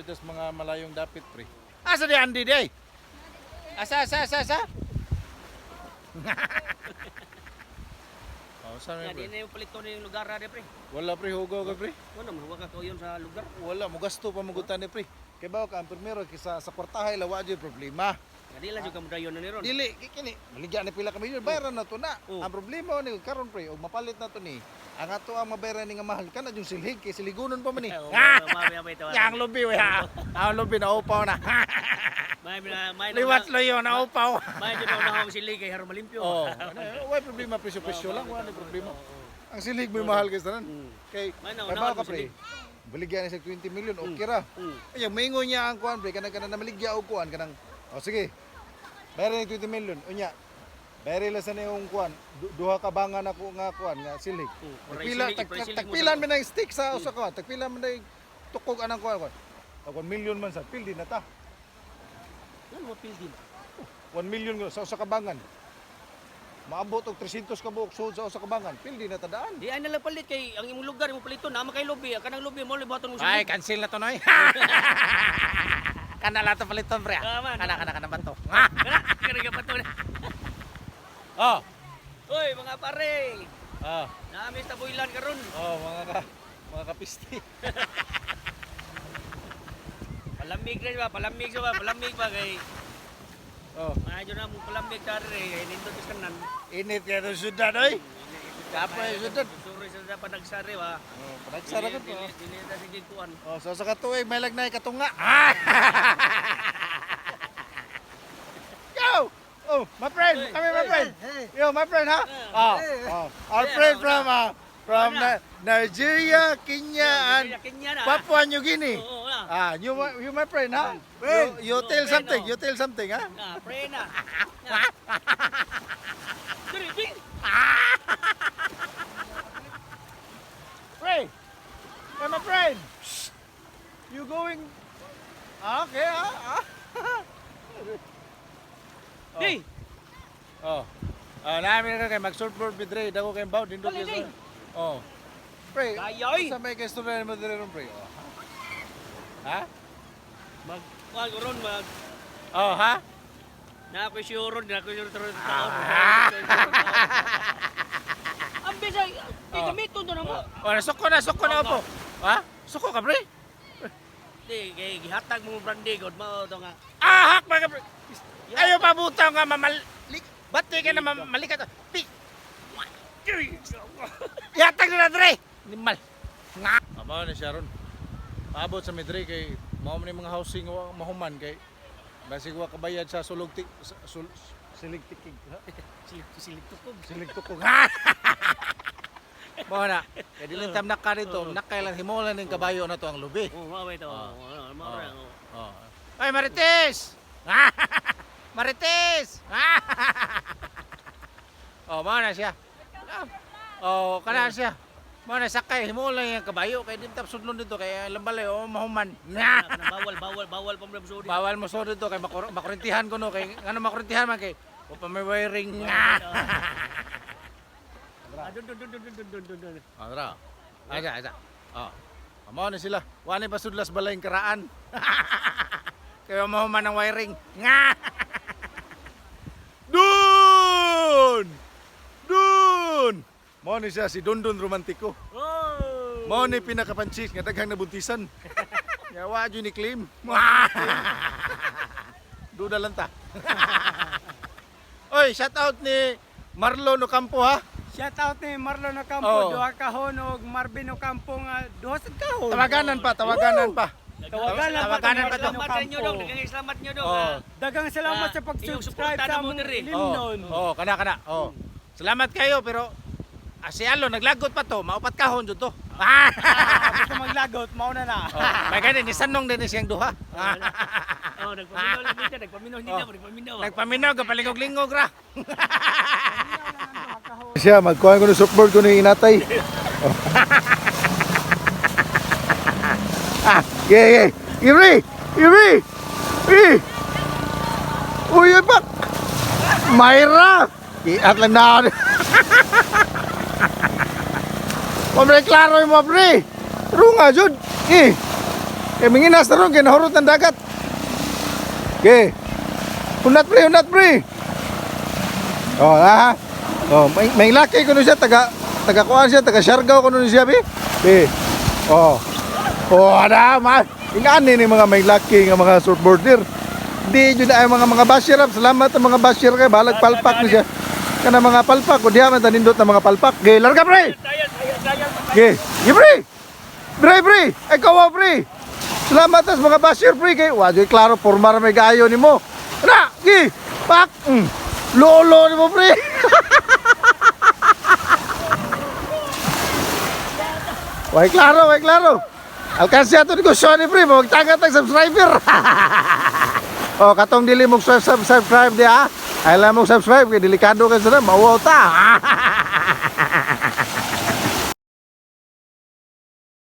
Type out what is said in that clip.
dito sa mga malayong dapit, pre. Asa di Andy di ay? Asa, asa, asa, asa? Oh, saan Nga may di pre? na yung palito na yung lugar ra pre. Wala pre, hugaw ka pre. Wala man huwag ka yun sa lugar. Wala, mugasto pa mugutan ni pre. Kay bawo ka ang primero kaysa sa kwartahay lawa jud problema. Nga di lang jud ka modayon na ni ron. Dili kini maligya ni pila ka milyon bayaran na to na. Oh. Ang problema ni karon pre, og mapalit na to ni. Ang ato ang mabayaran ni nga mahal kana yung silhig kay siligunon pa man ni. Oh, Ah! may may ito. Yang lubi we ha. Ang lubi na upaw na. May may Liwat loyo na upaw. May jud na ang sili kay haron malimpyo. Oh, ano, way problema presyo-presyo lang, wala problema. Ang silhig may mahal kay tanan. Kay May kay naunahan bawo ka mo pre. silhig. Baligya ni sa 20 million, okay ra. Ay, maingon niya ang kuan pre, kanang kanang namaligya og kuan kanang. Oh sige. Bayaran ni 20 million. Unya. Bayaran lang sa niyong kuan, duha ka bangan ako nga kuan nga silhig. Oray Tagpila silhig, oray silhig mo tagpilan sa- man ang stick sa usa ka, tagpila man ang tukog anang kuan kuan. Tag 1 million man sa pildi na ta. Yan mo pildin. 1 million sa usa ka bangan. Maabot og 300 ka buok suod sa usa ka bangan, pildi na ta daan. Di ay nalang palit kay ang imong lugar imong paliton na kay lubi, kanang lubi mo libaton mo Ay, silhig. cancel na to noy. Kana lato paliton pre. Ah, man. Kana kana kana bato. Kana kana ka pato. Oh. Hoy mga pare, Ah. naami sa Tabuilan karon. Oh, mga kapisti. Palamig rin ba? Palamig sa ba? Palamig ba kay Oh, Medyo na mo palamig sa rin kay nindot sa kanan. Init kaya itong syudad oy. Kapoy syudad. Suri sa dapat nagsari ba. Oh, panagsara ko to. Dili dili ta sige kuan. Oh, so sa katuig may lagnay katunga. Ah! Go! Oh, my friend, Hey, come here, my hey, friend. Yo, my friend, huh? Oh, oh. Our friend from Nigeria, Kenya, and Kenya na. Papua New Guinea. Oo na. Ah, you my friend, huh? You tell Oh, friend, something, oh. you tell something, huh? Na, pre na. Na. Diri, diri. Pray. Hey, my friend. Shh. You going? Ah, okay, ah. Ah. Oh. Di. Oh. Ah, namin na kay mag-surfboard mi dre, dako kay baw dindot Dali, kay di. Oh. Pre, Kayoy. sa may kay istorya mo dre ron pre. Oh. Ha? Mag kuan ko ron mag Oh, ha? na ako sure na ako sure ron. Ah. Ang bisa, di gamiton to na mo. Oh, suko na opo. Ha? Suko ka pre? Di kay gihatag mo brandy god mao to nga. Ah, hak mga pre. Ayo pabutaw nga mamalik. Ba't di ka na mamalikat? Pi. Yatag na dre. Nimal. Nga. Amo ni siya ron. Paabot sa midre kay mao man ni mga housing wa mahuman kay basig wa kabayad sa sulog ti sa, sul, silig tikig. Ha? Silip silip tukog. Silig tukog. Ha? Mao na. Kay dili tam naka dito, nakay lang himulan ning kabayo na to ang lubi. Oh, mao ba ito? Ah. Oh, mao ra. Oh. Oh. Ay Marites! Marites! Oh, mao na siya. Oh, kana siya. Mao na sakay himulan yung kabayo kay di tap sudlon dito kay lambalay oh mahuman. Na, bawal bawal bawal pa mo sudi. Bawal mo sud dito kay makurintihan ko no kay ngano makurintihan man kay o pa may wiring. Ah, dun dun dun dun dun dun dun dun. Ah, tara. Aja, aja. Oh. Amo na sila. Wa ni pasudlas balay karaan. Kaya mahuman ang wiring. Nga. Dun! Dun! Mao ni siya si Dondon Romantiko. Oh. Mao ni pinakapanchis nga daghang nabuntisan. Nga wa jud ni claim. Duda lang ta. Oy, shout out ni Marlon Ocampo ha. Shout out ni Marlon Ocampo, Oh. duha kahon og Marvin Ocampo nga duha sad kahon. Tawaganan pa, tawagan pa. Tawaganan pa Tawaganan pa to. Marlon Salamat sa inyo dong, Ocampo. daghang salamat nyo dong. Oh. Ah. Daghang salamat Ah, sa inyong pag-subscribe suporta sa na mo among diri. Limnon. Oh, kana kana. Oh. Salamat kayo pero si Alon naglagot pa to, maupat kahon jud to. Ah! Ah, basta maglagot, mauna na. Oh, may gani ni Sanong din ni siyang duha. Oh, nagpaminaw lang dito, nagpaminaw hindi na, nagpaminaw. Nagpaminaw gapalingog-lingog ra. Duha kahon. Siya magkuhan ko ng surfboard ko ni inatay. Ah, yeah, yeah. Iri! Iri! Iri! Uy, uy, pak! Mayra! Iat lang na. Hombre, klaro yung mga pre! Runga, jud! Eh! Kay minginas na ron, kay nahurot ng dagat. Okay. Unat pre, unat pre. Oh, ha. Oh, may laki kuno siya taga taga kuan siya, taga Siargao kuno siya bi. Eh. Oh. Oh, ada ma. Ingani ni mga may laki nga mga surfboarder. Di jud ay mga mga basher up. Salamat ang mga basher kay balag palpak ni siya. Kana mga palpak o diha man tanindot na mga palpak. Ge, larga pre. Trial, trial, trial. Ge, ge pre. Pre, pre. Ay kawa pre. Salamat sa mga basher pre kay wa jud klaro porma ra may gaayo nimo. Ana, gi. Pak. Lolo nimo pre. Way klaro, way klaro. Alkansya to negosyo ni pre, magtagat ang subscriber. Oh, katong dili mo subscribe di ha. Ay lang mo subscribe kay delikado kay sa mauwaw ta.